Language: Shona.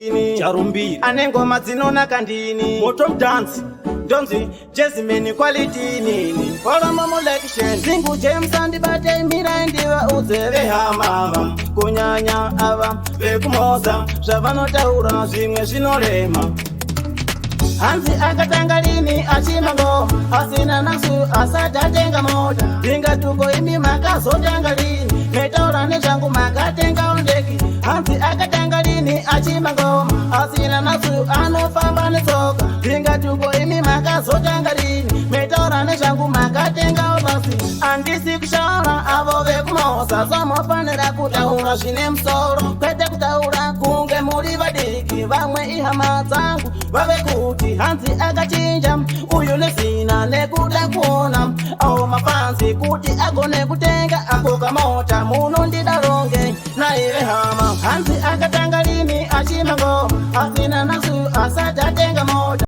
Charumbiri. Ane ngoma dzinonaka ndini. Moto mudhanzi. Ndonzi Jasmine quality nini. Follow molection. Zingu James andibate mirai ndivaudze vehamava. Kunyanya ava vekumoza zvavanotaura zvimwe zvinorema. Hanzi akatanga lini achimba ngoma asina nasu asati atenga mota. Ndingatuko imi makazotanga lini metaura nezvangu makatenga ndeki. Hanzi akatanga lini achimba ngoma asina nasu anofamba netsoka. Ndingatuko imi makazotanga lini metaura nezvangu makatenga basi. Handisi kushaura avo vekumoza somofanira kutaura zvine musoro kwete kutaura kunge muri vadiki. Vamwe ihama dzangu vave kuti hanzi akachinja uyu nezina nekuda kuona awo mafanzi kuti agone kutenga ako kamota. Munondidaronge naive hama. Hanzi akatanga lini achimba ngoma.